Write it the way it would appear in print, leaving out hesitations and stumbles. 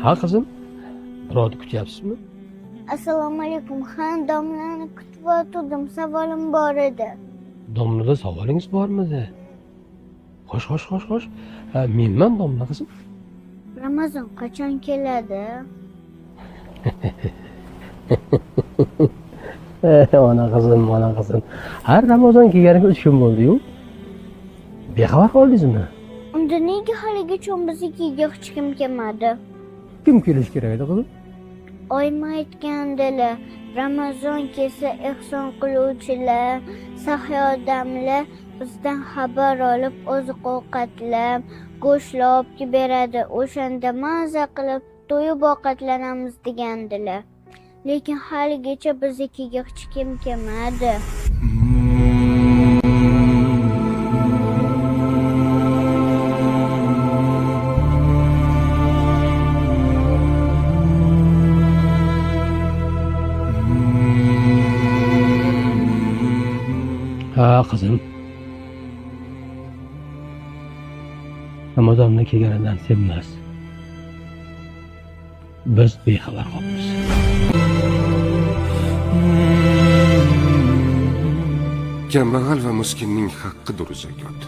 Ha qizim, birovni kutyapsizmi? Assalomu alaykum. Ha, domlani kutib o'tirdim. Savolim bor edi. Domlada savolingiz bormidi? Xo'sh, xo'sh, xo'sh, xo'sh. Ha, menman domla qizim. Ramazon qachon keladi? Ona qizim, ona qizim. Har Ramazon kelganiga 3 kun bo'ldi-yu. Bexabar qoldingizmi? Unda nega haligacha biznikiga hech kim kelmadi? Kim kelishi kerak edi qizim? Oyim aytgandilar, Ramazon kelsa ehson qiluvchilar, saxiy odamlar bizdan xabar olib oziq-ovqatlar, go'shtlar olib kelib beradi. O'shanda maza qilib to'yib ovqatlanamiz degandilar. Lekin haligacha biznikiga hech kim kelmadi. Ha qizim. Ramazonni kelganidan sen emas. Biz bexabar qolibmiz. Kambag'al va miskinning haqqidir zakot.